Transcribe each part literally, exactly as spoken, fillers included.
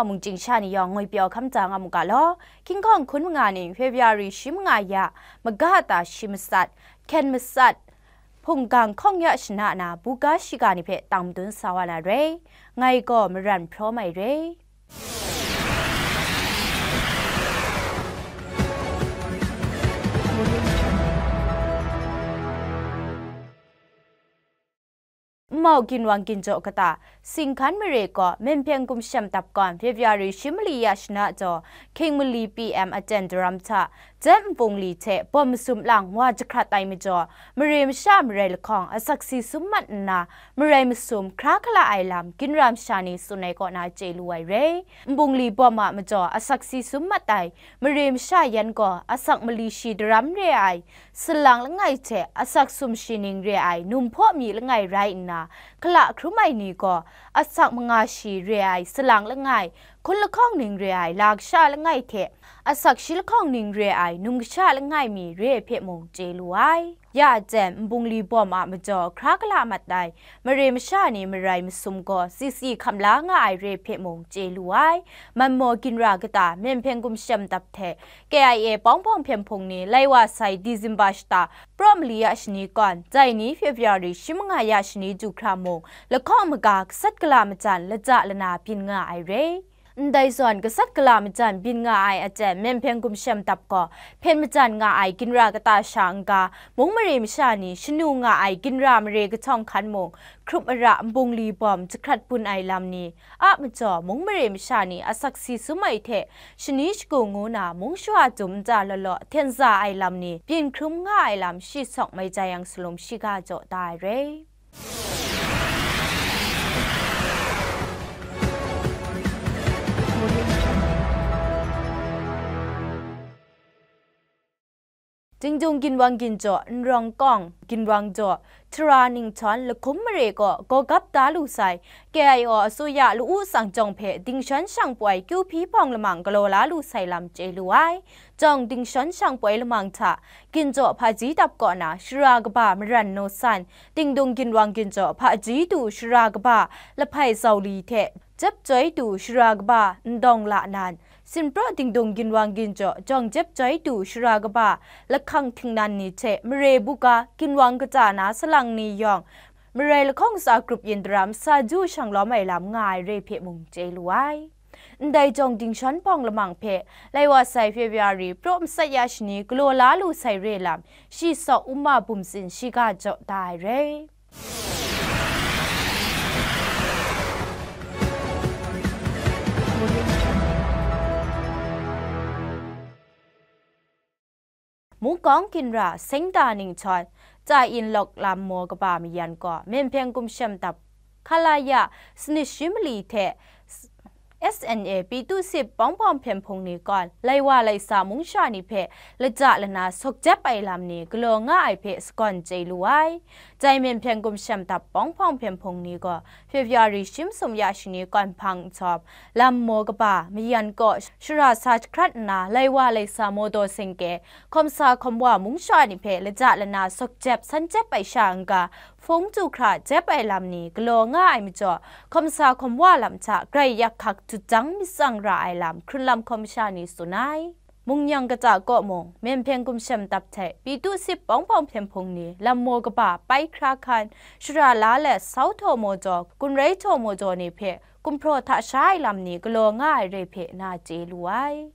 Mungchying sha ni yawng ngwi pyaw hkam da nga mu ga law. Hkying hkawng hkun manga ning February shi manga ya, maga ta shi matsat, hkyen matsat, hpunggang hkawng ya shana na buga shiga ni hpe tang madun sa wa na re. Ngai gaw maran hpraw mai re. Nmau ginwang ginjaw kata, Singhkan mare gaw Menhpeng gumshem dap gawn February shi mali ya shana jaw, hkying mali P M aten daram hta, Jet nbungli hte bawm masum lang wa jahkrat ai majaw, mare masha marai lahkawng asak si sum mat nna, marai masum hkra hkala ai lam ginra masha ni tsun ai kaw na chye lu ai re. Nbungli bawm a majaw asak si sum mat ai mare masha yan gaw asak mali shi daram re ai salang langai hte asak sumshi ning re ai num hpaw mi langai rai nna, hkala hkrum ai ni gaw asak manga shi re ai salang langai, hkun lahkawng ning re ai la kasha langai hte asak shi lahkawng ning re ai num kasha langai mi re ai hpe mung chye lu ai. Ya jen, nbungli bawm a majaw hkra hkala mat ai mare masha ni marai masum gaw si si hkam la nga ai re ai hpe mung chye lu ai. Manmaw ginra kata, Menhpeng gumshem dap hte K I A pawng hpawng hpyen hpung ni lai wa sai December shata, praw mali ya shani kawn, dai ni February shi manga ya shani du hkra mung, lahkawng maga gasat gala majan laja lana byin nga ai re. Ndai zawn gasat gala majan byin nga ai aten Menhpeng gumshem dap gaw hpyen majan nga ai ginra kata sha n-ga, mung mare masha ni shanu nga ai ginra mare kahtawng hkan mung, hkrup mara nbungli bawm jahkrat bun ai lam ni a majaw mung mare masha ni asak si sum ai hte shani shagu ngu na mung shawa dum nta law law hten za ai lam ni byin hkrum nga ai lam shi sawk mai jai yang salum shiga jaw da ai re. Dingdung ginwang ginjaw, Nrawng Kawng ginwang jaw, Tara Ninghthawn lahkum mare gaw gawgap da lu sai, K I O asuya lu-u tsang jawng hpe dingshawn shang poi kyu hpyi hpawng lamang galaw la lu sai lam chye lu ai. Jawng dingshawn shang poi lamang hta, ginjaw hpaji dap kaw na shara kaba maran naw san, dingdung ginwang ginjaw hpaji du shara kaba lahpai zauli hte, jep joi du shara kaba ndawng la nan, sinpraw dingdung ginwang ginjaw jawng jep joi du shara kaba lahkang htingnan ni hte mare buga ginwang kata na salang ni yawng, marai lahkawng tsa grup yin daram sa du shang lawm ai lam nga ai re hpe mung chye lu ai. Ndai jawng dingshawn hpawng lamang hpe, lai wa sai February praw matsat ya shani galaw la lu sai re lam, shi sawk uma bum tsin shiga jaw da ai re. Mukawng ginra Sengda Ninghthawn, Tsa Yin Lawk Lam Maw Kaba Mayan gaw, Menhpeng gumshem dap, Khalaya sanit shi mali hte S N A Pitu Sip pawng hpawng hpyen hpung ni kawn, lai wa lai sa mung sha ni hpe laja lana sawk jep ai lam ni galaw nga ai hpe sagawn chye lu ai. Dai Menhpeng gumshem dap pawng hpawng hpyen hpung ni gaw, February shi masum ya shani kawn hpang nhtawm, lam maw kaba mayan kaw shara sa jahkrat nna, lai wa lai sa mawdaw sengke, hkawm sa hkawm wa mung sha ni hpe laja lana sawk jep san jep ai sha n-ga, hpung du hkra jep ai lam ni galaw nga ai majaw, hkawm sa hkawm wa lam hta grai yak hkak dut dang myit tsang ra ai lam hkrunlam hkawm masha ni tsun ai. Mungnyang kata kaw mung, Menhpeng gumshem dap hte Pitu Sip pawng hpawng hpyen hpung ni lam maw kaba pai hkra hkan, shara la let sau htaw mawdaw, gun rai htaw mawdaw ni hpe gumhpraw hta sha ai lam ni galaw nga ai re hpe na chye lu ai.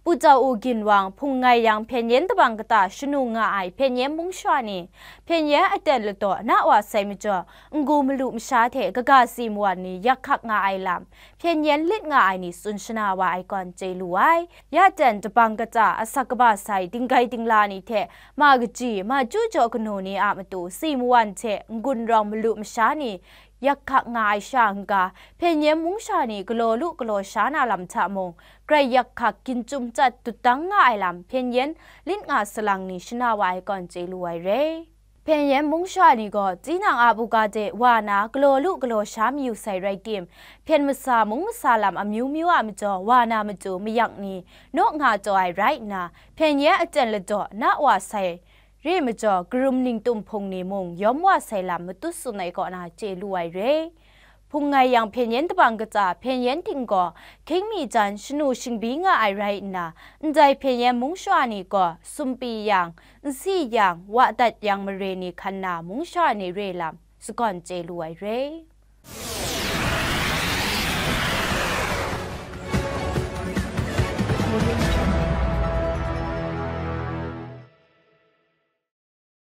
Pu Jau U ginwang hpung ngai yang hpyen yen dabang kata shanu nga ai hpyen yen mung sha ni, hpyen yen aten ladaw na wa sai majaw, n-gu malu masha hte kaga si mawan ni yak hkak nga ai lam, hpyen yen lit nga ai ni tsun shana wa ai gawn chye lu ai. Ya ten dabang kata asak kaba sai dinggai dingla ni hte ma kaji, ma chyu jaw kanu ni a matu si mawan hte n-gun rawng malu masha ni yak hkak nga ai sha n-ga, hpyen yen mung sha ni galaw lu galaw sha na lam hta mung, grai yak hkak ginchyum chyat dut dang nga ai lam hpyen yen lit nga salang ni shana wa ai gawn chye lu ai re. Hpyen yan mung sha ni gaw tinang a buga de wa na galaw lu galaw sha mayu sai rai tim, hpyen masa mung masa lam amyu myu a majaw wa na matu mayak ni naw nga taw ai rai nna, hpyen yan aten ladaw na wa sai re majaw, karum ningtum hpung ni mung yawm wa sai lam matut tsun ai kaw na chye lu ai re. Hpung ngai yang hpyen yan dabang katsa hpyen yan ting gaw hkying mi jan shanu shingbi nga ai rai nna, ndai hpyen yan mung sha ni gaw sumpi yang, nsi yang, wa dat yang mare ni hkan na mung sha ni re lam sagawn chye lu ai re.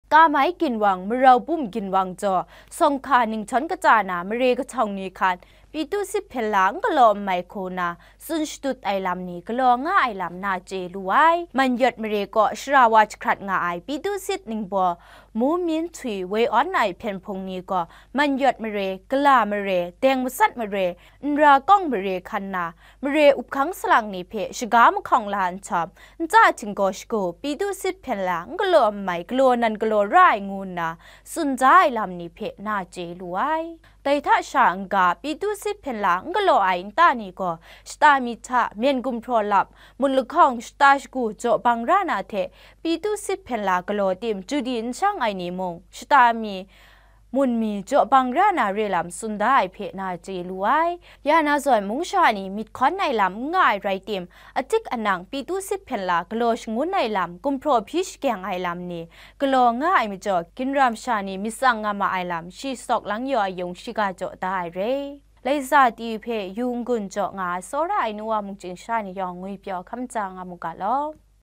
Kamai ginwang, marau bum ginwang jaw, sawng hka ninghtawng kata na mare kahtawng ni hkan, Pitu sit hpyen la n galaw n mai hku na, tsun shadut ai lam ni galaw nga ai lam na chye lu ai. Manyawt mare kaw shara wa jahkrat nga ai Pitu sit ningbaw, mu myin htwi woi awn ai hpyen hpung ni gaw, Manyawt mare, Gala mare, Deng masat mare, Nra kawng mare hkan na, mare up hkang salang ni hpe shaga mahkawng la nhtawm, nta htinggaw shagu Pitu sit hpyen la n galaw n mai galaw nan galaw ra ai ngu nna tsun da ai lam ni hpe na chye lu ai. Dai hta sha n-ga, Pitu sit hpyen la n galaw ai nta ni gaw, shata mi hta, myen gumhpraw lap, mut lahkawng, shata shagu jaw bang ra na hte, Pitu sit hpyen la galaw tim, chudi n shang ai ni mung, shata mi, mun mi jaw bang ra na re lam tsun da ai hpe na chye lu ai. Ya na zawn, mung sha ni myit hkawn ai lam n nga ai rai tim, atik anang Pitu sit hpyen la galaw shangun ai lam, gumhpraw hpyi shakyang ai lam ni galaw nga ai majaw, ginra masha ni myit tsang nga ma ai lam, shi sawk lang yaw ai yung shiga jaw da ai re. Laiza ti hpe yu n-gun jaw nga ai tsawra ai nu wa mungchying sha ni yawng ngwipyaw hkam ja nga mu ga law.